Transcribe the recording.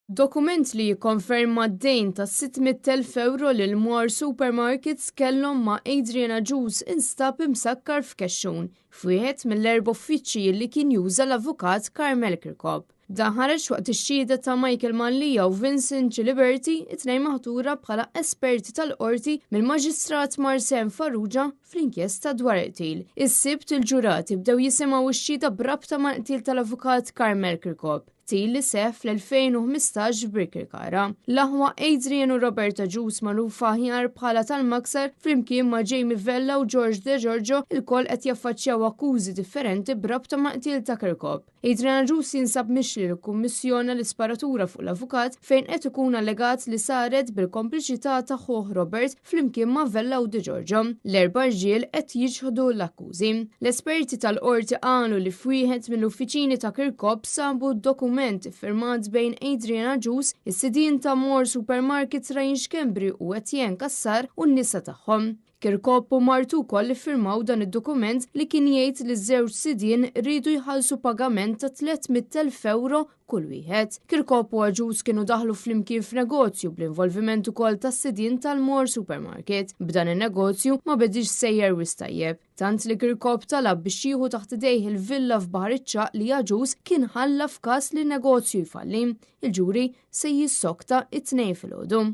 Dokument li jikkonferma d-dejn ta' 600,000 ewro li l-More Supermarkets kellhom ma' Adrian Agius instab imsakkar f'kexxun f'wieħed mill-erba' uffiċċji li kien juża l-avukat Carmel Kirkop. Dan ħareġ waqt ix-xhieda ta' Michael Mallia u Vincent Giliberti, it-tnejn maħtura bħala esperti tal-qorti mill-Maġistrat Marsen Farrugia fl-inkjesta dwar il-qtil. Is-Sibt il-ġurati bdew jisimgħu x-xhieda b'rabta mal-qtil tal-avukat Carmel Kirkop. Qtil li seħħ fl-2015 f'Birkirkara. L-aħwa Adrian u Robert Agius magħrufa aħjar bħala tal-Maksar flimkien ma' Jamie Vella u George De Giorgio ilkoll qed jaffaċċjaw akkużi differenti b'rabta ma' qtil ta' Kirkop. Adrian Agius jinsab mixli li kkummissjona l-isparatura fuq l-avukat fejn qed ikun allegat li saret bil-kompliċità ta' ħuh Robert flimkien ma' Vella u De Giorgio. L-erba' rġiel qed jiċħdu l-akkużi. L-esperti tal-qorti qalu li f'wieħed mill-uffiċini ta' Kirkop sabu dokument iffirmat bejn Adrian Agius, is-sidien ta' More Supermarkets Ryan Schembri u Etienne Cassar u n-nisa tagħhom. Kirkop u martu wkoll iffirmaw dan id-dokument li kien jgħid li ż-żewġ sidien riedu jħallsu pagament ta' 300,000 ewro kull wieħed. Kirkop u Agius kienu daħlu flimkien f'negozju bl-involviment ukoll tas-sidien tal-More Supermarket. B'dan in-negozju ma bediex sejjer wisq tajjeb. Tant li Kirkop talab biex jieħu taħt idejh il-villa f'Baħar iċ-Ċagħaq li Agius kien ħalla f'każ li n-negozju jfalli. Il-ġuri se jissokta it-Tnejn filgħodu.